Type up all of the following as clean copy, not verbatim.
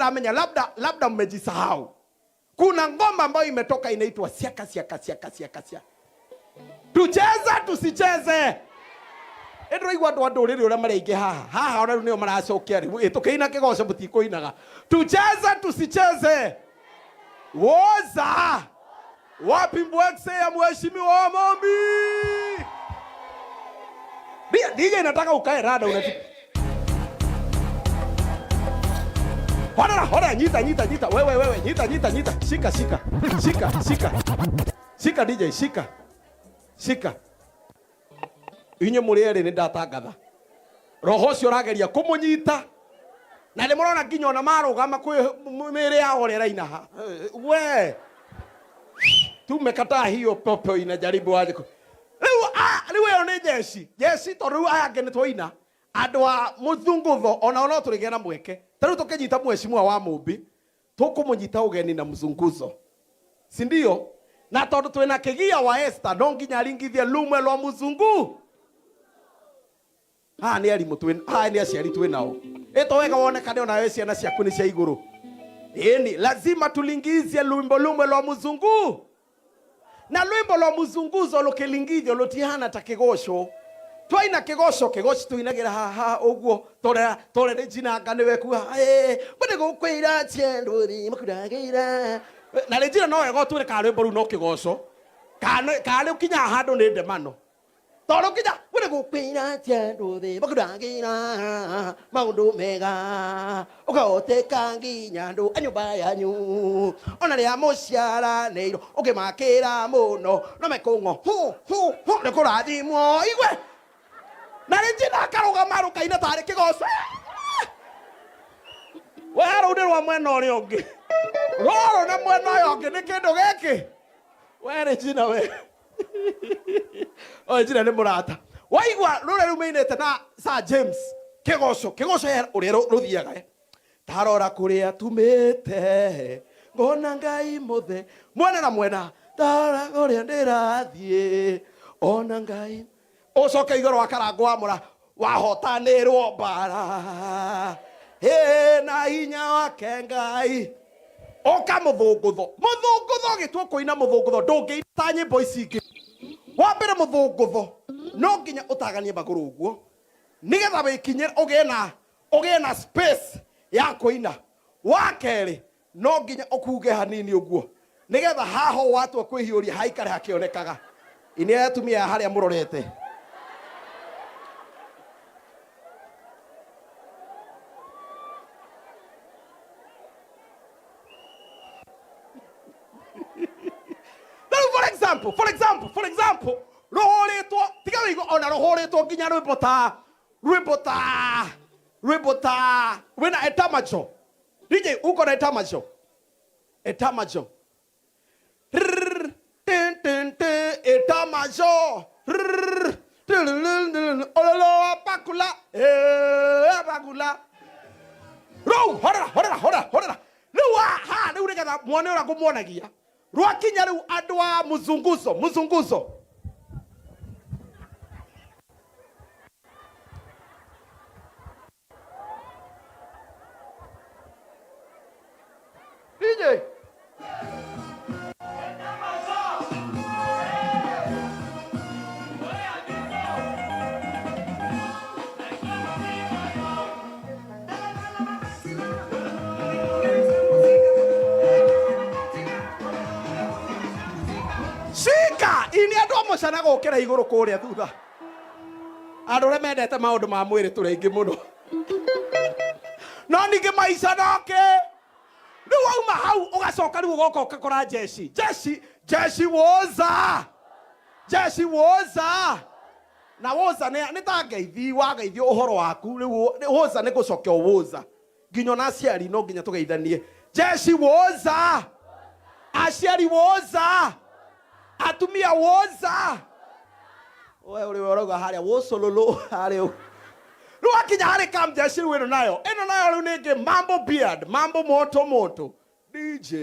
Ndĩramenya labda mmejisahau. Kuna ngoma ambayo imetoka inaitwa siaka siaka siaka siaka siaka. Tucheze tusicheze? Ĩndĩraigua andũ a ndũrĩrĩ ũrĩa marĩ haha haha ona rĩu nĩo maracokia rĩu ĩ tũkĩina kĩgoco mũtikũinaga. Tucheze tusicheze? Woza wapi mbwekse ya mheshimiwa wa Mombi? DJ nataka ukae rada unatu. Hora hora, nyita nyita nyita, wewe wewe, nyita nyita nyita, shika shika shika shika shika, DJ shika shika. Inyuĩ mũrĩ erĩ nĩ ndatangatha roho ũcio ũrageria kũmũnyita na nĩ mũrona nginya ona marũgama kwĩ mĩĩrĩ yao ũrĩa ĩraina ha we tumekataa hiyo popo inajaribu aje rĩu rĩu ĩyo nĩ jeshi jeshi tondũ rĩu aya angĩ nĩ twaina andũ a mũthungutho onao no tũrĩgĩa na mweke. Ta rĩu tũkĩnyita mheshimiwa wa Mũmbi tũkũmũnyita ũgeni na mzunguzo, si ndio? Na tondũ twĩna kĩgia wa Esther no nginya aringithie lumwe rwa mzungu. Haha nĩ arimũ twĩ haha nĩ aciari twĩ nao. Ĩto wega wonekane onawe ciana ciaku nĩ cia igũrũ. Ĩni lazima tulingizie lwimbo lumwe rwa mzungu. Na lwimbo rwa mzunguzo rũkĩlingithio rũtihana ta kĩgoco. Twaina kĩgoco, kĩgoco tũinagĩra haha ũguo tore tore nĩ njinanga nĩwe kuga mbũndĩ gũkwĩra chendũri makuragĩra. Na rĩnjira no wega ũtwĩre kana rwĩmbo rũu no kĩgoco kana kana rũkinyaga handũ nĩ ndemano. Tondũ kinya mbũndĩ gũkwĩra chendũri makuragĩra maũndũ mega ũkahoteka nginya andũ a nyũmba yanyu ona rĩa mũciaranĩirwo ũkĩmakĩra mũno no mekũng'o hu hu hu nĩ kũrathimwo igwe. Na rĩnjina akarũgama rũkaina tarĩ kĩgoco. We rũu nĩ rwa mwena ũrĩa ũngĩ. Rũrũ na mwena ũyũ ũngĩ nĩ kĩndũ gĩkĩ. We rĩnjina we. O rĩnjina nĩ mũrata. Waigua rũrĩa rĩu mĩinĩte na Sir James kĩgoco kĩgoco he ũrĩa rũthiaga. Tarora kũrĩa tumĩte ngona Ngai mũthe mwena na mwena tarora ũrĩa ndĩrathiĩ ona Ngai ũcoke igũrũ wa karango wa mũra wahotanĩrwo mbara ĩ na hinya wake Ngai. Oka mũthũngũtho mũthũngũtho gĩtua kũina mũthũngũtho ndũngĩina ta nyĩmbo ici ingĩ. Wa mbere mũthũngũtho no nginya ũtaganie magũrũ ũguo nĩgetha wĩkinyĩre ũgĩe na space ya kũina. Wa kerĩ no nginya ũkunge hanini ũguo nĩgetha haho watua kwĩhiũria haikare hakĩonekaga. Ini atumia harĩa mũrorete. Rĩu for example, for example, for example, rũhũrĩtwo tiga wĩigua ona rũhũrĩtwo nginya rwĩmbo ta rwĩmbo ta rwĩmbo ta wĩna etamacho. DJ uko na etamacho. Etamacho. Etamacho. Ololo apakula. Apakula. Rũu horera horera horera horera. Rĩu ha rĩu nĩgetha muone ũrĩa ngũmuonagia. Rwakinya rĩu andũ a mzunguzo mzunguzo. DJ. Shika ini andũ a mũcana gũkĩra igũrũ kũrĩa thutha. Andũ arĩa mendete maũndũ ma mwĩrĩ tũrĩ aingĩ mũno. No ningĩ maica no kĩ? Rĩu wauma hau ũgacoka rĩu ũgoka ũgakora jeshi. Jeshi, jeshi woza. Jeshi woza. Na woza nĩ ta ngeithi wageithio ũhoro waku rĩu woza nĩ gũcokia woza. Nginya ona aciari no nginya tũgeithanie. Jeshi woza. Aciari woza. Atumia woza. We ũrĩ we ũrauga harĩa wocolũlũ harĩa ũguo. Rĩu akinya harĩ kam jeshi rĩu ĩno nayo. Ĩno nayo rĩu nĩ ĩngĩ mambo beard, mambo moto moto. DJ.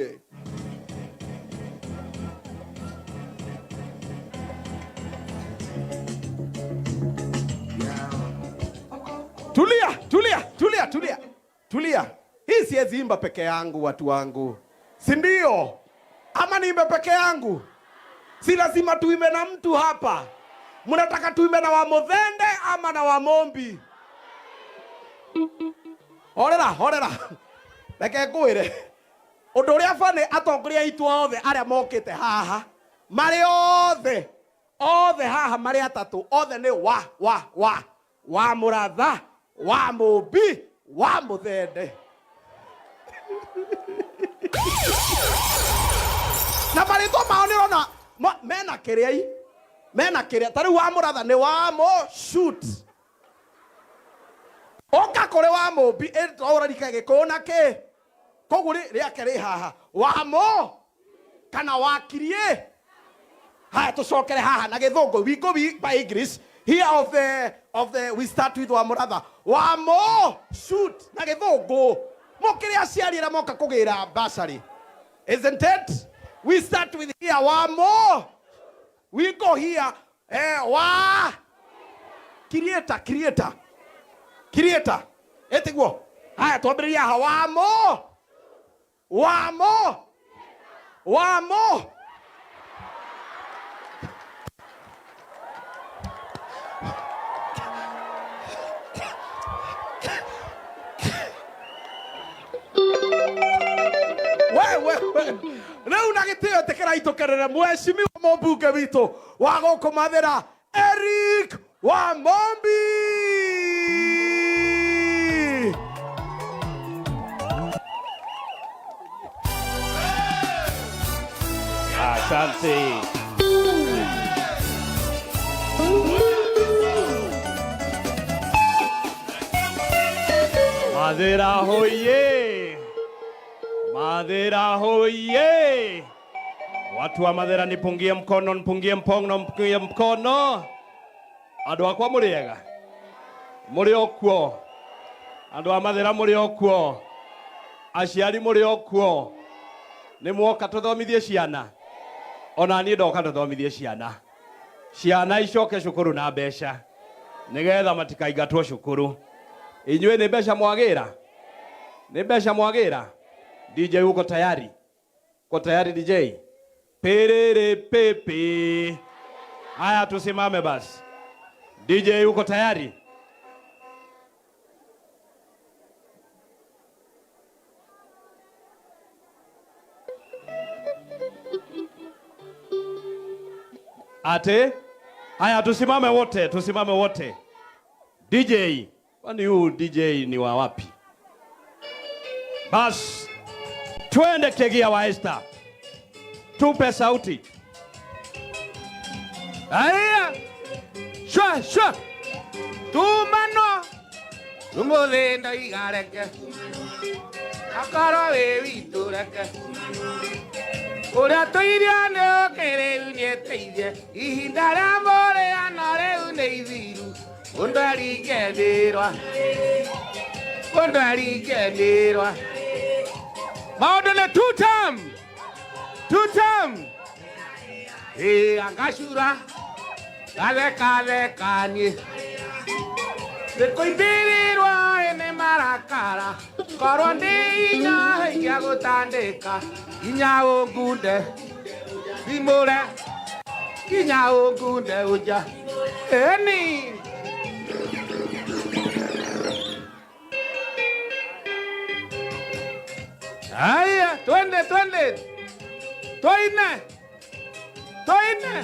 Tulia, tulia, tulia, tulia. Tulia. Hii siwezi imba peke yangu, watu wangu, si ndio? Ama niimbe peke yangu? Si lazima tuimbe na mtu hapa. Mnataka tuimbe na Wamuthende ama na Wamombi? Horera, horera, reke ngwire undu uria bani. Atongoria aitu othe aria mokite haha, mari othe othe haha, mari atatu othe ni wa Muratha, wa Mumbi, wa Muthende, na marĩtwa mao nĩ ũrona mena kĩrĩa i mena kĩrĩa. Ta rĩu wa Mũratha nĩ wa mo shoot oka kũrĩ wa Mũmbi ũrarika gĩkũyũ na kĩ koguo rĩake rĩ haha wa mo kana wakirie. Haya, tucokere haha na gĩthũngũ. We go by English here of the we start with wa Mũratha, wa mo shoot na gĩthũngũ. Mũkĩrĩ aciari arĩa moka kũgĩra bursary, isn't it? We start with here wa mo. We go here, wa creator, creator, creator, etiguo. Haya, twambĩrĩria haha wa mo, wa mo, wa mo. We we we, rĩu na gĩtĩo ĩtĩkĩra itũkerere mheshimiwa mũmbunge witũ wa gũkũ Mathĩra, Eric Wamombi. Asante. Mathira hoye! Mathira hoye! Watu wa Mathira, nipungie mkono, nipungie mkono, nipungie mkono. Andu akwa muri ega? Muri o kuo? Andu a Mathira muri o kuo? Aciari muri o kuo? Nĩ mwoka tũthomithie ciana? Ona niĩ ndoka tũthomithie ciana. Ciana icoke cukuru na mbeca nĩgetha matikaingatwo cukuru. Inyuĩ nĩ mbeca mwagĩra? Nĩ mbeca mwagĩra? DJ, uko tayari? Uko tayari, DJ? Perere pepe. Haya, tusimame basi. DJ, uko tayari? Ate? Haya, tusimame wote, tusimame wote. DJ, kwani huu DJ ni wa wapi? Bas, twende Kegia wa Esther. Tupe sauti. Aya! Shwa shwa! Tumano! Umuthi ndoiga reke akorwo wĩ witũ, reke ũrĩa tũirio nĩ ũkĩ rĩu nĩeteithie ihinda rĩa mũrĩano rĩu nĩ ithiru. Ũndũ aringenĩrwa, ũndũ aringenĩrwa, maũndũ nĩ two term, two term. Ĩ angacura gathekathekanie nĩkũimbĩrĩrwo nĩ marakara, korwo ndĩ inya ingĩa gũtandĩka inya ũngunde thimũre kinya ũngunde ũnja ĩni. Haya, twende, twende, twende, twende.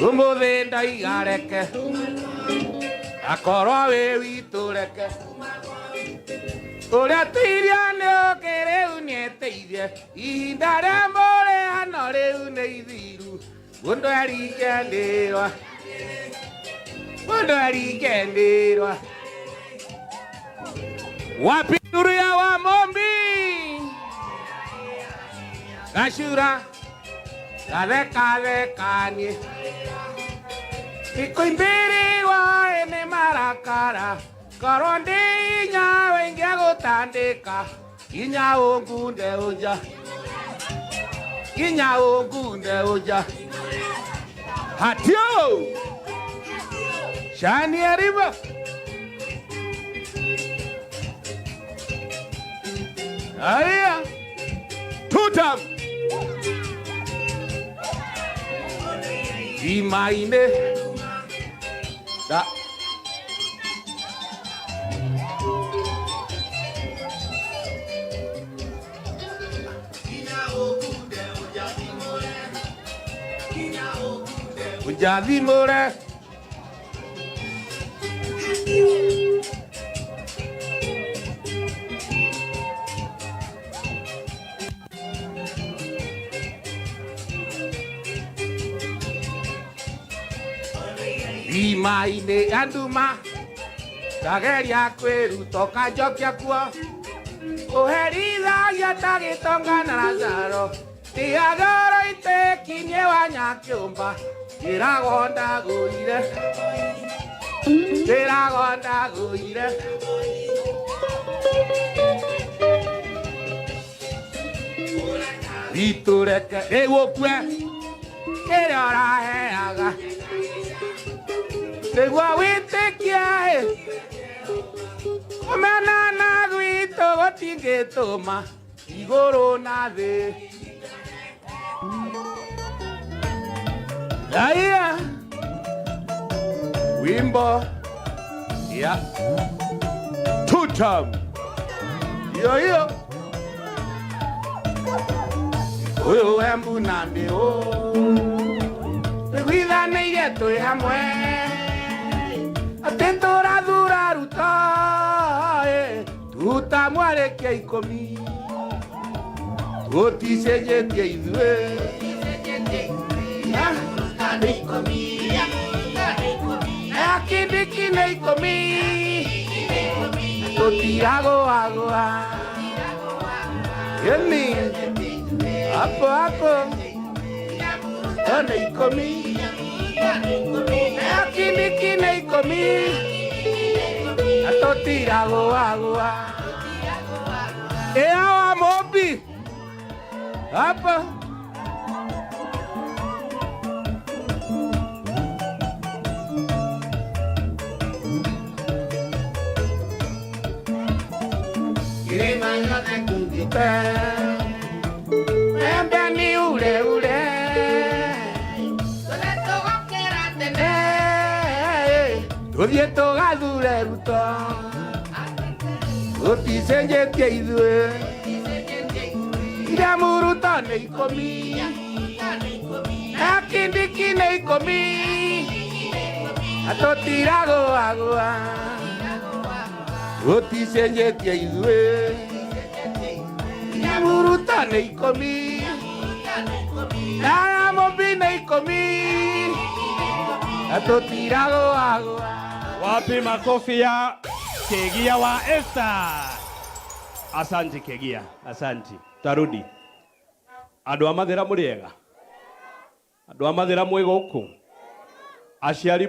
Umuthi ndoiga reke akorwo wĩ witũ, reke ũrĩa tũirio nĩ ũkĩ rĩu nĩeteithie ihinda rĩa mũrĩano rĩu nĩ ithiru. Mũndũ aringenĩrwa, mũndũ aringenĩrwa. Wapi nuru ya Wamombi? Gacura gathekathekanie ikuimbĩrĩrwo nĩ marakara, korwo ndĩ inya wĩingĩa gũtandĩka inya ũngunde ũnja inya ũngunde ũnja hatio. Shani Ariba. Aya. Tutam. Imaine. Da. Ujathimure. Imaine anduma ndageria kwĩruta ũkanjokia kuo ũherithagia ta gĩtonga na Lazaro tiagoro itĩkinyie wa nyakĩũmba njĩragwo ndagũire njĩragwo ndagũire witũreke rĩu ũkue kĩrĩa ũraheaga nĩguo wĩtĩkie kũmenana gwitũ gũtingĩtũma igũrũ na thĩ. Aya wimbo ya tutam iyo iyo ũyũ wembu na mbĩũ tũiguithanĩirie twĩ hamwe atĩ tũrathura Ruto tuta mwarĩkia ikũmi tũticenjetie ithuĩ Akindiki nĩ ikũmi tũtiragũagũa ĩni hapo hapo nĩ ikũmi Akindiki nĩ ikũmi tũtiragũagũa ĩawa Mobi hapa. Embe ni ule ule tuthiĩ tũgathure Ruto tũticenjetie ithuĩ William Ruto nĩ ikũmi Akindiki nĩ ikũmi na tũtiragũagũa tũticenjetie ithuĩ William Ruto nĩ ikũmi na Mobi nĩ ikũmi na tũtiragũagũa. Wapi makofi ya Kegia wa Esther? Asante Kegia, asante. Tarudi. Andũ a Mathĩra mũrĩega? Andũ a Mathĩra mwĩ gũkũ? Aciari